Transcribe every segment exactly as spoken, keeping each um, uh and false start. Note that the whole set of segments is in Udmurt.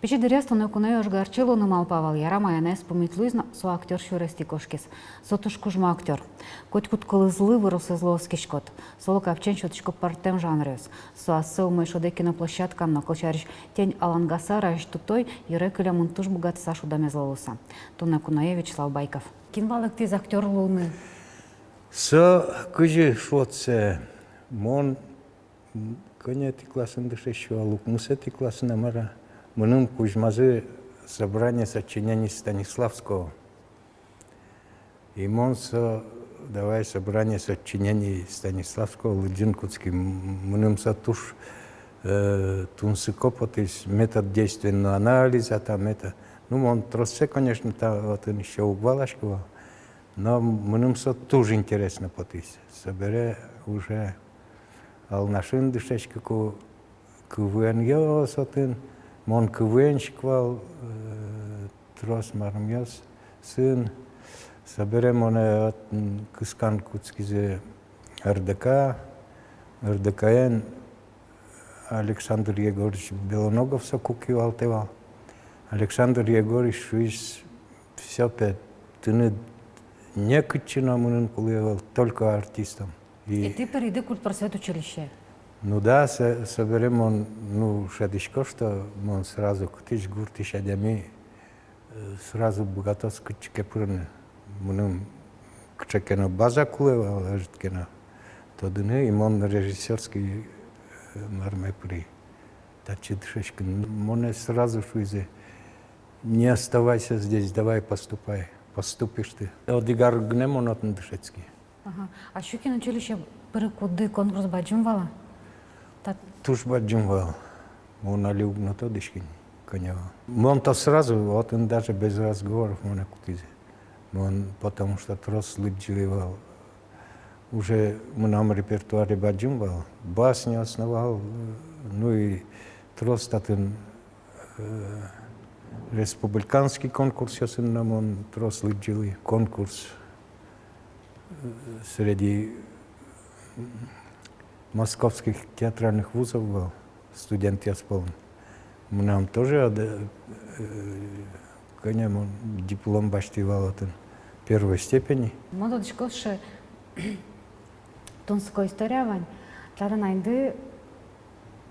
Пичи дыръяз туннэ куное ожгарчи луыны малпа вал, яра, Маянэз пумит луиз но, со актёр сюрестӥ кошкиз. Со туж кужмо актёр. Котькуд кылызлы, выросызлы оскиськод. Солы капчиен сётӥсько пӧртэм жанръёс. Со ассэ умой шӧдэ киноплощадкаын но, кылсярысь, тӥни «Алангасар», «Азьтутой» йыре кылемын туж быгатыса, шудэмезлы луыса. Туннэ куное Вячеслав Байков. Кин валэктӥз актёр луыны? Со кызьы шуод сое, мон М, кӧнятӥ классын дышетски вал, укмысэтӥ классын-а, мар-а, мыным кузьмазы собрание сочинений Станиславского. И мон со, давай, собрание сочинений Станиславского лыдӟыны кутски. М, мыным со туж, э, тунсыко потӥз, метод действенного анализа, там это. Ну, мон троссэ, конечно, та, отын ещё уг валаськы вал, но мыным со туж интересно потӥз. Собере уже Алнашын дышетскыку, КВН-ёс отын, мон КВН-щик вал, э, трос марымъёсын. Собере монэ, э, м, кысканы кутскизы РДК, РДК-ен Александр Егорович Белоногов соку кивалтэ вал. Александр Егорович шуиз: «Всё, пе, тыныд нокытчы но мыныны кулэ ӧвӧл, только артистом». И тӥ пыриды культпросвет училище? Ну да, со-, собере мон, ну, шӧдӥсько, что мон сразу кытысь гуртысь адями, э, сразу быгатоз кытчы ке пырыны. Мыным кыӵе ке но база кулэ вал, ӧжыт ке но тодыны, и мон режиссёрский, э, марме пыри. Татчы дышетскыны. Монэ сразу шуизы: «Не оставайся здесь, давай поступай, поступишь ты». Одӥг ар гинэ мон отын дышетски. Ага. А Щукин училище пырыкуды конкурс бадӟым вал-а? Та- Туж бадӟым вал. Мон али уг но тодӥськы ни, кӧня вал. Мон-то сразу, отын даже без разговоров монэ кутӥзы. Мон, потому что трос лыдӟылӥ вал. Уже мынам репертуаре бадӟым вал. Басняос но вал, ну и трос татын, э, республиканский конкурсъёсын но мон трос лыдӟылӥ. Конкурс среди московских театральных вузов вал, студентъёс пӧлын. Мынам тоже, э, кӧня мон диплом басьтӥ вал отын первой степени. Мон тодӥсько, сыӵе тунсыко история вань. Татын аньды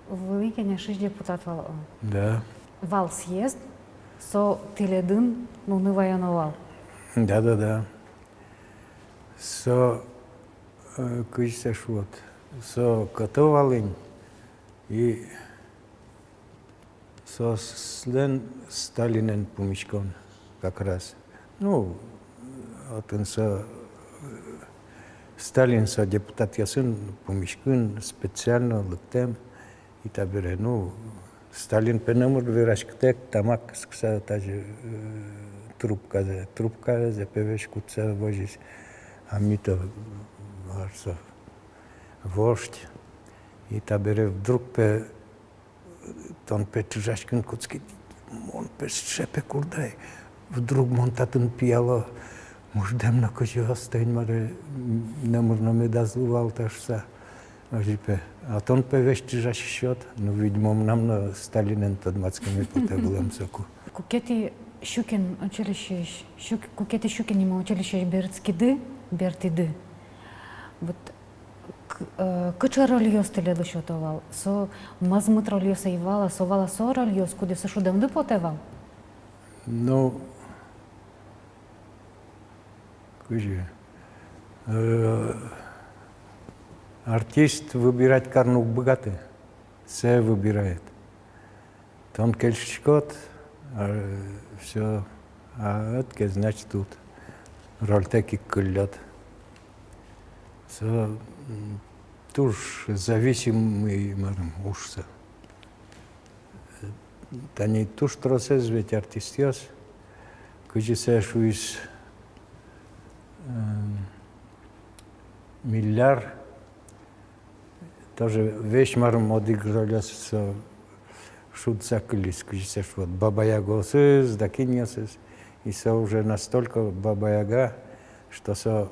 Вылӥ Кенешысь депутат вал, о. Да. Вал съезд, со тӥледын нуны ваёно вал. Да, да, да. Со, э, кызьы сое шуод, со кӧто вал ини, и соослэн Сталинэн пумиськон как раз. Ну, отын со, э, Сталин со депутатъёсын пумиськыны специально лыктэм. И табере, ну, Сталин, пе, номыр вераськытэк, тамак кыскыса, тазьы, э, трубказэ, трубказэ, пе, весь кутса возиз. А ми-то, ар со, вождь. И табере вдруг, пе, тон, пе, чыжаськыны кутскид, мон, пе, сыӵе, пе, курдай. Вдруг мон татын пияло муждэм но кызьы, остань, мар-а, номыр но медаз луы вал та шуса. Озьы, пе. А тон, пе, весь чыжаськиськод. Ну, видимо, мынам но Сталинэн тодматскеме потэ вылэм соку. Куке тӥ Щукин училищеысь, Щук-, куке тӥ Щукин нимо училищеысь берытскиды, бертӥды. Вот к-, э, кыӵе рольёс тӥледлы сёто вал? Со мӧзмыт рольёс ӧй вал-а, со вал-а со рольёс, кудъёссэ шудэмды потэ вал? Ну, кызьы, э, артист выбирать карыны уг быгаты, сое выбирает. Тон кельшиськод, а, всё, а ӧд ке, значит, уд рольтэк ик кыллёд. Со, м, туж зависимый, марым, уж со. Тани туж тросэз ведь артистъёс, кызьы сое шуиз, м, Милляр, тоже весь, марым, одӥг рольёс со шудса кылиз, кызьы сэ шуод, Баба Ягаосыз да кинъёсыз. И со уже настолько Баба Яга, что со,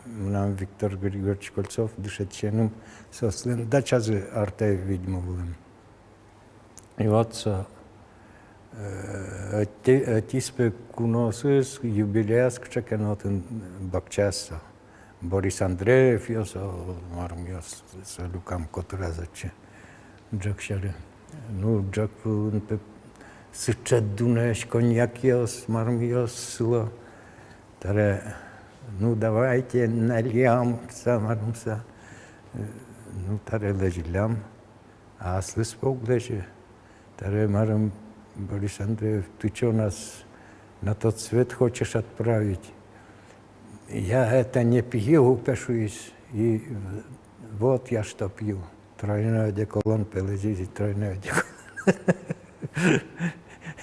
мынам Виктор Григорьевич Кольцов дышетӥсеным, соослэн дачазы артэ, видимо, вылэм. И вот со, э, ӧти-, ӧтиз пе куноосыз юбилеяз кыӵе ке но отын бакчаос со. Борис Андреевъёс, о, марымъёс, со люкам котыраз отчы ӝӧк сьӧры. Ну, ӝӧк вылын пе сыӵе дуноесь коньякъёс, марымъёс сыло. Таре, ну, давайте нальём, со, марым со. Э, ну, таре лэзиллям. А аслыз пе уг лэзьы. Таре марым, Борис Андреев, ты чё нас на тот свет хочешь отправить? Я это не пью, пе шуиз. И вот я что пью. Тройной одеколон пе лэзиз, и тройной одеколон.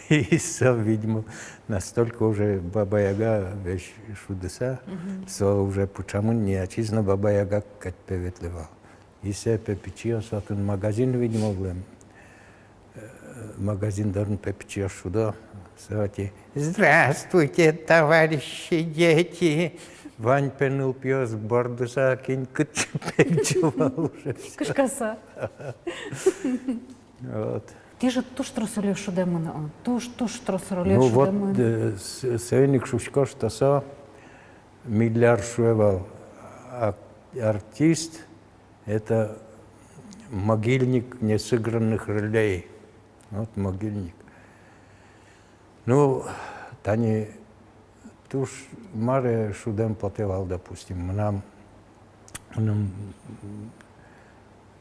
И со, видимо, настолько уже Баба Яга весь шудыса, со уже пыӵамын ни ачиз но Баба Яга кадь пе ветлэ вал. И сэ пе пичиос, отын магазин, видимо, вылэм. Э, магазин дорын пе пичиос шудо. Со ӧти: «Здравствуйте, товарищи дети!» Вань пе нылпиос бордыса, кин кытчы пегӟе вал уже. Кышкаса. Вот. Тӥ же туж трос рольёс шудэмын, о, туж, туж трос рольёс шудэмын. Ну вот, э, с-, соин ик шуисько, что со, милям шуэ вал, а-, артист — это могильник несыгранных ролей. Вот могильник. Ну, тани туж маре шудэм потэ вал, допустим, мынам, мынам,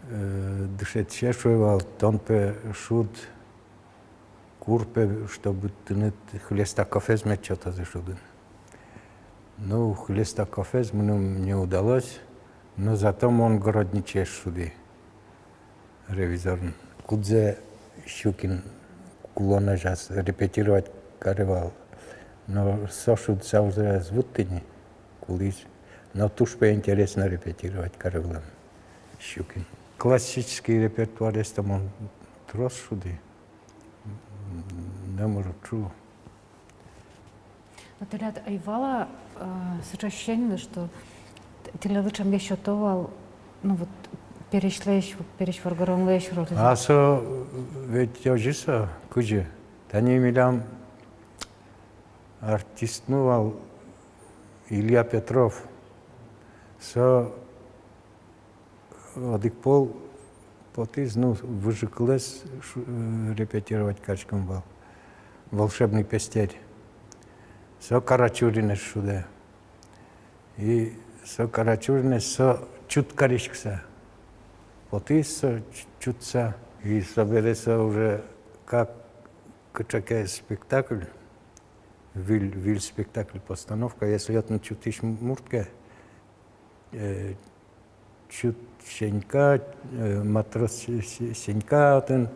э, дышетӥсе шуэ вал: тон пе шуд, кур пе, чтобы тыныд Хлестаковез мед сётозы шудыны. Ну, Хлестаковез мыным не удалось, но зато мон Городничиез шудӥ «Ревизорын», кудзэ Щукин кулон азяз репетировать каре вал. Но со шудса уже ӧз вутты ни, кулӥз. Но туж пе интересно репетировать каре вылэм Щукин. Классический репертуарез-то мон трос шудӥ. Номыр ӵу. Но тӥляд ӧй вал-а, э, сыӵе ощущение, что т-, тӥледлы ӵемгес сёто вал, ну вот, пересьлэсь, вот, пересь воргоронлэсь роль? А со ведь озьы со, кызьы. Тани милям артистмы вал Илья Петров. Со одӥг пол потӥз, ну, выжыкылэз шу-, э, репетировать кариськом вал. «Волшебный пестерь». Со Карачуринэз шудэ. И со Карачуринэз со чут кариськыса потӥз, со ч-, чутса. И собере со уже как кыӵе ке спектакль, выль, выль спектакль, постановка, если отын чутӥсь мурт ке, э, чут Сенька, э, матрос Се-, Се-, Сенька отын,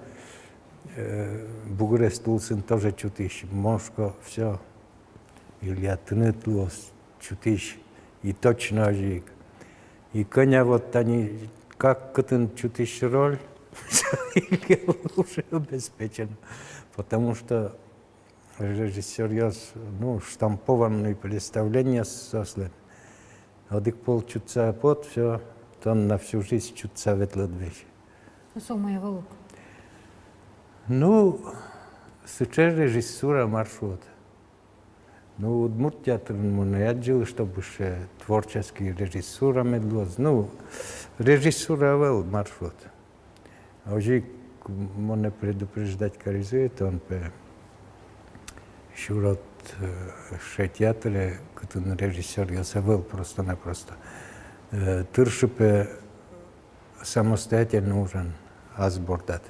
э, бугырес тулысын тоже чутӥсь, мон шуисько: всё, Илья, тыныд луоз чутӥсь, и точно озьы ик. И кӧня вот тани как кытын чутӥсь роль, Илья уже обеспечен, потому что режиссёръёс, ну, штампованный представление соослэн. Одӥг пол чутса пот, всё, тон на всю жизнь чутса ветлод весь. Ну, со умой ӧвӧл ук. Ну, сыӵе режиссура, мар шуод. Ну, удмурт театрын мон ӧй адӟылы, чтобы сыӵе творческий режиссура мед луоз. Ну, режиссура ӧвӧл, мар шуод. Озьы ик монэ предупреждать каризы, тон пе сюрод, э, сыӵе театре, кытын режиссёръёс ӧвӧл просто-напросто. Э, тыршы пе самостоятельно ужан ас бордад.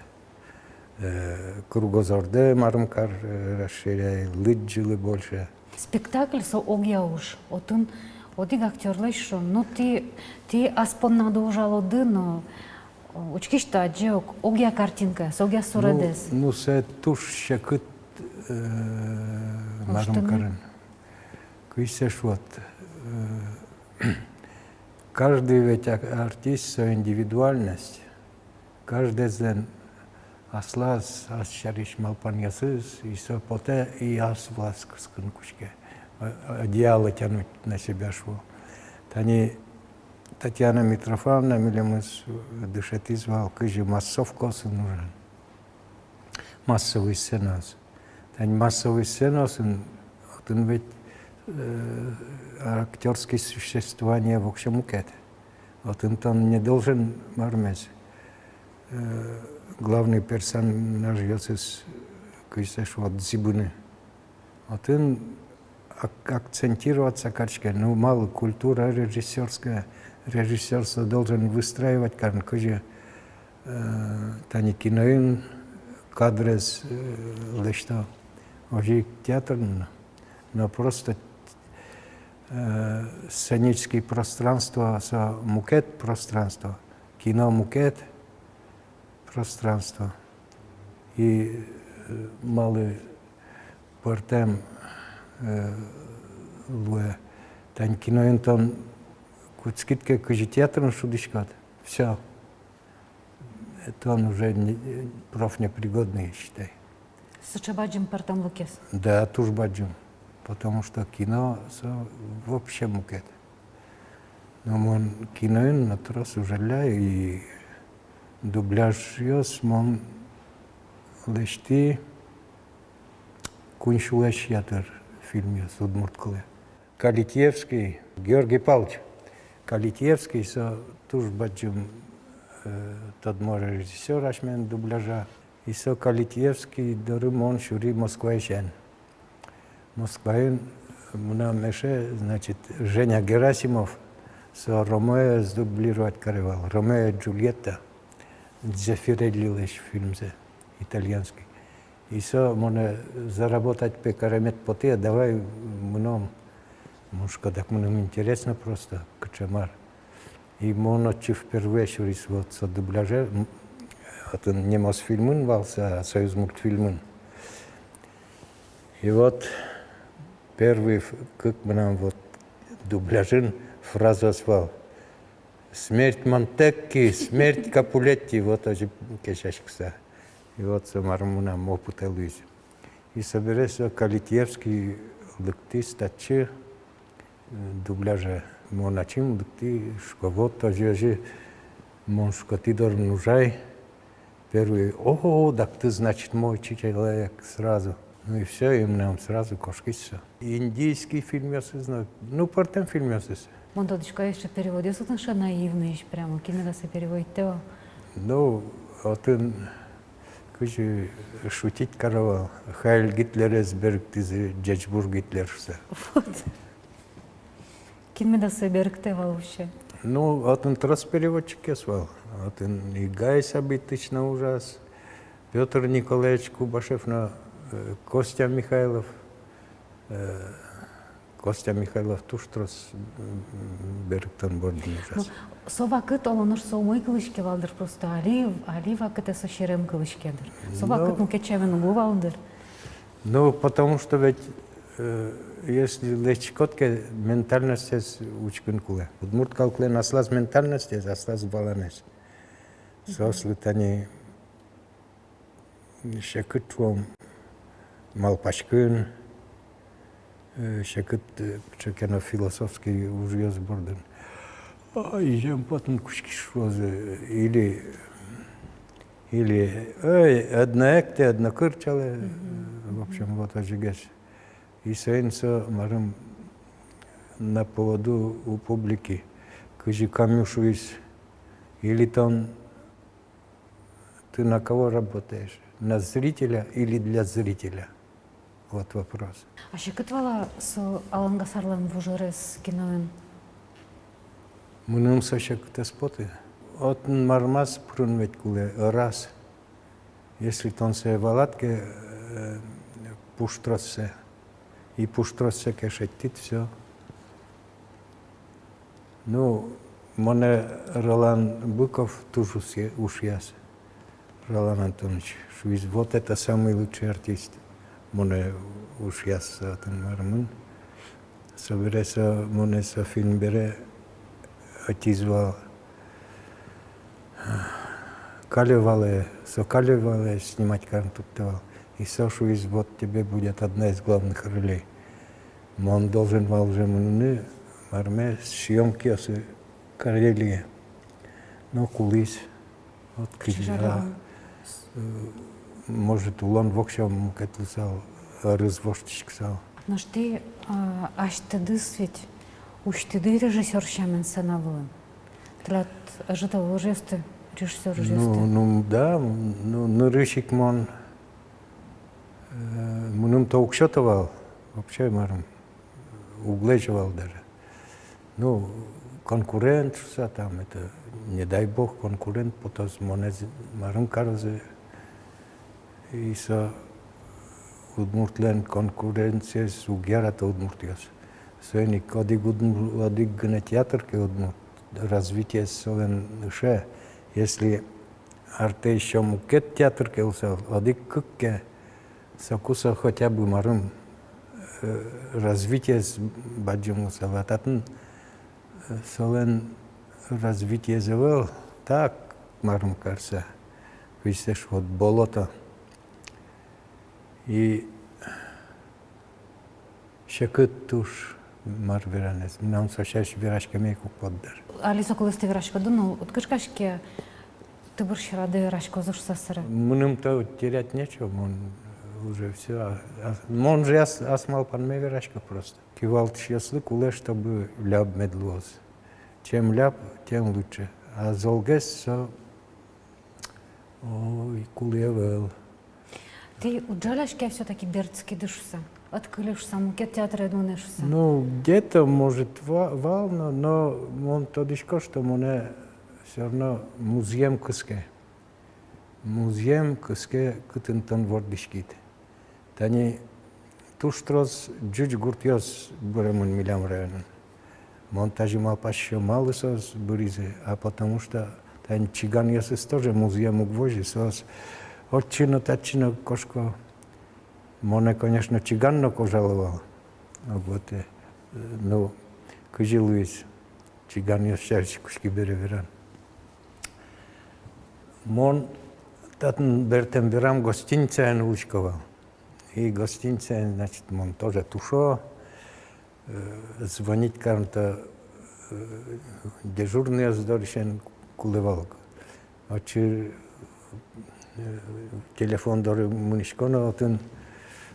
Э, кругозордэ, марым кар, э, расширяй, лыдӟылы больше. Спектакль — со огъя уж. Отын одӥг актёрлэсь шуом, ну, тӥ, тӥ ас поннады ужалоды но, учкись-то, адӟе ук, огъя картинка, со огъя суредэз. Ну, ну, сое туж секыт, э, марым карын. Кызьы сэ шуод, э, каждый ведь ак-, артист — со индивидуальность. Каждоезлэн Аслаз ас сярысь малпанъёсыз, и со потэ, и ас вылаз кыскыны кутске. Э, одеяло тянуть на себя, шуо. Тани Татьяна Митрофановна милемыз дышетӥз вал, кызьы массовкаосын ужан. Массовый сценаос. Тани массовый сценаосын, отын ведь, э, актёрский существование воксё мукет. Отын тон не должен, мармес, э, главный персонажъёсыз, кызьы шуод, зӥбыны. Отын ак-, акцентироваться кариське, ну, малы культура режиссёрская, режиссёр со должен выстраивать карыны, кызьы, э, тани киноын кадрез, э, лэсьто, озьы ик театрын но. Но просто, э, сценический пространство, со мукет пространство, кино мукет пространство. И, э, малы пӧртэм, э, луэ. Тани киноын тон кутскид ке, кызьы театрын шудӥськод, всё. Тон уже не, профнепригодный, считай. Сыӵе бадӟым пӧртэмлыкез. Да, туж бадӟым. Потому что кино со вообще мукет. Но мон киноын но трос ужалляй, и дубляжъёс мон лэсьтӥ куинь сюлэсь ятыр фильмъёс удмурт кылэ. Калитиевский, Георгий Павлович Калитиевский, со туж бадӟым, э, тодмо режиссёр асьмелэн дубляжа. И со Калитиевский доры мон сюри Москваысен. Москваын мынам эше, значит, Женя Герасимов, со Ромеоез дублировать каре вал, Ромео и Джульетта, Дзеффиреллилэсь фильмзэ, итальянский. И со монэ: «Заработать пе каремед потэ-а, давай мыном». Мон шуисько: «Дак мыным интересно просто, кыӵе мар». И мон отчы впервые сюрисько вот со дубляже, м, отын не Мосфильмын вал со, а Союзмультфильмын. И вот первый ф-, кык мынам вот дубляжын фразаос вал: «Смерть Монтекки, смерть Капулетти», вот озьы кесяськыса. И вот со мар мынам опытэ луиз. И собере со Калитиевский лыктӥз татчы, э, дубляже. Мон ачим лыктӥ, шуисько: «Вот озьы, озьы, мон, шуисько, тӥ дорын ужай». Первый: «О, дак ты, значит, мой человек сразу». Ну и всё, и мынам сразу кошкиз со. Индийский фильмъёсыз но, ну, пӧртэм фильмъёсыз. Мон тодӥсько, эшшо переводъёс отын сыӵе наивноесь, прямо кинэ дасэ переводить каро. Ну, отын кызьы шутить каро вал: «Хайль Гитлерез берыктӥзы, ӟечбур, Гитлер», шуса. Вот. Кин меда сое берыктэ вал вообще? Ну, отын трос переводчикъёс вал. Отын и Гай Сабитыч но ужаз, Пётр Николаевич Кубашев но, э, Костя Михайлов. Э, Костя Михайлов туж трос, м, берыктон бордын ужаз. Ну, со вакыт, оло, нош со умой кылӥське вал дыр, просто али, али вакытэ со серем кылӥське дыр. Со вакыт, ну, мукет сямен уг луы вал дыр. Ну, потому что ведь, э, если лэсьтӥськод ке, ментальностез учкыны кулэ. Удмурт калыклэн аслаз ментальностез, аслаз валанэз. Соослы тани секыт, шуом, малпаськыны, э, секыт, э, кыӵе ке но философский ужъёс бордын. А, изем потыны кутскиз, шуозы, или, или, ой, одно эктэ, одно кырӟалэ, э, в общем, вот озьыгес. И соин со, марым, на поводу у публики, кызьы Камю шуиз: или тон Ты на кого работаешь? На зрителя или для зрителя? Вот вопрос. А секыт вал-а со Алангасарлэн вужерез киноын? Мыным со секыт ӧз поты. Отын мармаз пырыны ведь кулэ, ӧраз. Если тон сое валад ке, э, пуштроссэ. И пуштроссэ ке шедьтӥд, всё. Ну, монэ Ролан Быков туж усе-, ушъяз. Ролан Антонович шуиз: вот это самый лучший артист. Монэ ушъяз отын мармын. Собере со монэ со фильм бере ӧтиз вал. Калевалэ, со Калевалэ снимать карыны турттэ вал. И со шуиз: «Вот тебе будет одна из главных ролей». Мон должен вал уже мыныны марме, съёмкаосы Карелие. Но кулӥз. Вот кызьы. Чыжарало. А, э, может, улон воксё мукет луысал, ӧрыз воштӥськысал. Нош тӥ, а, асьтэдыз ведь усьтӥды режиссёр сямен сцена вылын. Тӥляд ӧжыт ӧвӧл ужъёсты, режиссёр ужъёсты. Ну, ну, да, ну, нырысь ик мон, э, мыным-то уг сёто вал, вообще марым, уг лэзё вал даже. Ну, конкурент шуса там, это, не дай бог, конкурент потоз, монэ марым карозы. И со удмуртлэн конкуренциез уг ярато удмуртъёс. Соин ик одӥг удмур-, одӥг гинэ театр ке удмурт, развитиез солэн ыше. Если артэ ещё мукет театр ке луысал, одӥг-кык ке, соку со хотя бы марым, э, развитиез бадӟым луысал. А татын, э, солэн развитиез ӧвӧл, так марым карыса, кызьы шуод, болото. И секыт туж, мар веранэз. Мынам со сярысь вераськеме ик уг поты дыр. Али со кылъёсты вераськоды, но уд кышкаське, тыбыр сьӧрады вераськозы шуса сыре. Мыным-то терять нечего, мон уже всё, а, а, мон же ас-, ас малпанме верасько просто. Кивалтӥсьёслы кулэ, чтобы ляб мед луоз. Чем ляб, тем лучше. А золгес со, ой, кулэ ӧвӧл. Тӥ уд жаляське-а всё-таки, бертскиды шуса? Ӧд кыле шуса, мукет театре мынэ шуса. Ну, где-то, может, ва-, вал, но, но мон тодӥсько, что монэ всё равно музъем кыске. Музъем кыске, кытын тон вордӥськид. Тани туж трос ӟуч гуртъёс быремын милям районын. Мон тазьы малпасько, малы соос быризы, а потому что тани чиганъёсыз тоже музъем уг возьы, соос отчы но, татчы но кошко. Монэ, конечно, чиган но кожало вал. Вот, э, ну, кызьы луиз, чиганъёс сярысь кутски бере веран. Мон татын бертэм берам гостиницаын улӥсько вал. И гостиницаын, значит, мон тоже тушо, э, звонить карыны-то, э, дежурныйёс дорысен кулэ вал ук. Отчы, э, телефон доры мынӥсько но, отын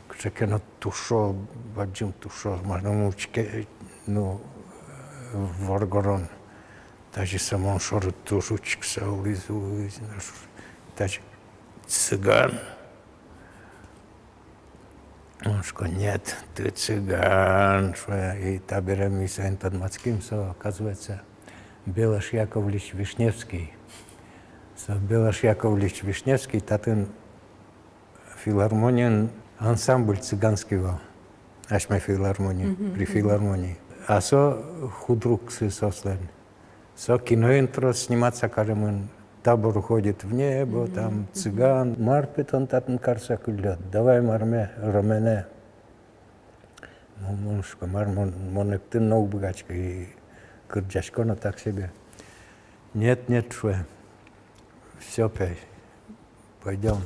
кыӵе ке но тушо, бадӟым тушо, марым, учке, ну, воргорон. Тазьы со мон шоры туж учкыса улӥз, улӥз, нош тазьы: «Цыган?» Мон шуисько: «Нет, ты цыган», шуэ. И табере ми соин тодматским, со, оказывается, Белаш Яковлевич Вишневский. Со Белаш Яковлевич Вишневский татын филармониын ансамбль цыганский вал. Асьме филармониын, при филармонии. А со худрук соослэн. Со киноын трос сниматься каремын, «Табор уходит в небо», там, «Цыган». «Мар пе тон татын карыса кыллёд? Давай марме, роменэ». Мон, мон шуисько, мар, мон, мон эктыны но уг быгатӥськы, и кырӟасько но так себе. «Нет, нет, — шуэ, — всё пе, пойдём».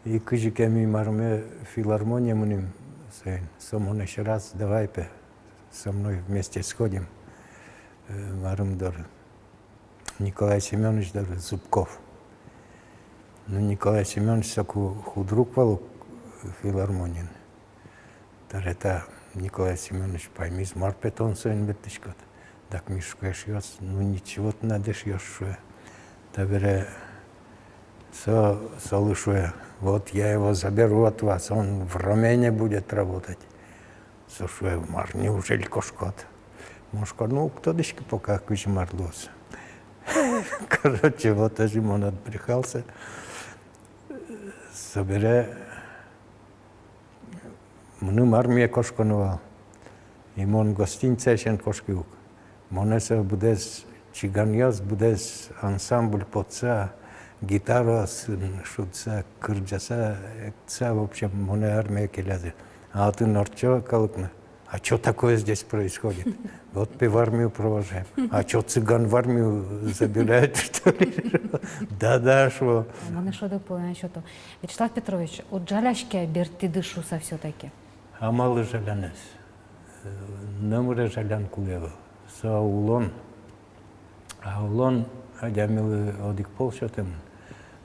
И кызьы ке ми марме филармоние мынӥм соин, со монэ ещё раз: «Давай пе, со мной вместе сходим, э, марым доры, Николай Семёныч доры, Зубков». Ну, Николай Семёныч соку худрук вал ук филармониын. Табере та Николай Семёныч паймиз: «Мар пе тон соин ветлӥськод?» Дак ми, шуисько, эшъёс. «Ну, ничего, тынад эшъёс», шуэ. Табере со, солы шуэ: «Вот я его заберу от вас, он в Ромене будет работать». Со шуэ: «Мар, неужели кошкод?» Мон шуисько: «Ну, уг тодӥськы пока, кызьы мар луоз». Короче, вот озьы мон отбрехался. Собере мыным армие кошконо вал. И мон гостиницаысен кошки ук. Монэ со быдэс чиганъёс, быдэс ансамбль потса, гитараосын шудса, кырӟаса, эктыса, в общем, монэ армие келязы. А отын ортчо калык но. А чё такое здесь происходит? Вот, пе, в армию провожаем. А чё, цыган в армию забирают, что ли? Да-да, шуо. Мон эшшо одӥг полэм сёто. Вячеслав Петрович, уд жаляське-а бертӥды шуыса всё-таки? А малы жалянэз? Э, номыре жалян кулэ ӧвӧл. Со улон. А улон адямилы одӥг пол сётэмын.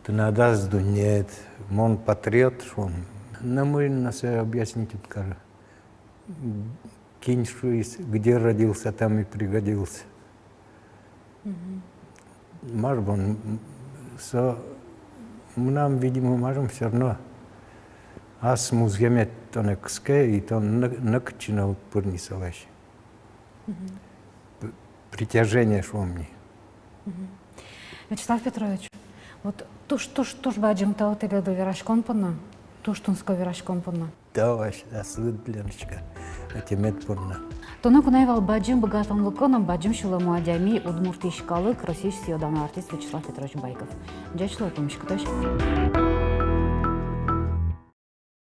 Тынад ас дуннеед, мон патриот, шуом. Номырин но сое объяснить уд кары. Кин шуиз, где родился, там и пригодился. Мгм. Мар бон, м, со, мынам, видимо, мар бон, всё равно ас музъемед тонэ кыске, и тон нӧ-, нокытчы но уд пыр ни солэсь. Мгм. П-, притяжение, шуом ни. Мгм. Вячеслав Петрович, вот туж, туж, туж бадӟым тау тӥледлы вераськон понна, туж тунсыко вераськон понна. Тау ас-, аслыд, Леночка, ӧтемед понна. Туннэ куное вал бадӟым быгатонлыко но бадӟым сюлэмо адями, Удмуртиысь калык, Россиысь сӥё-данъё артист Вячеслав Петрович Байков. Ӟеч луэ, пумиськытозь.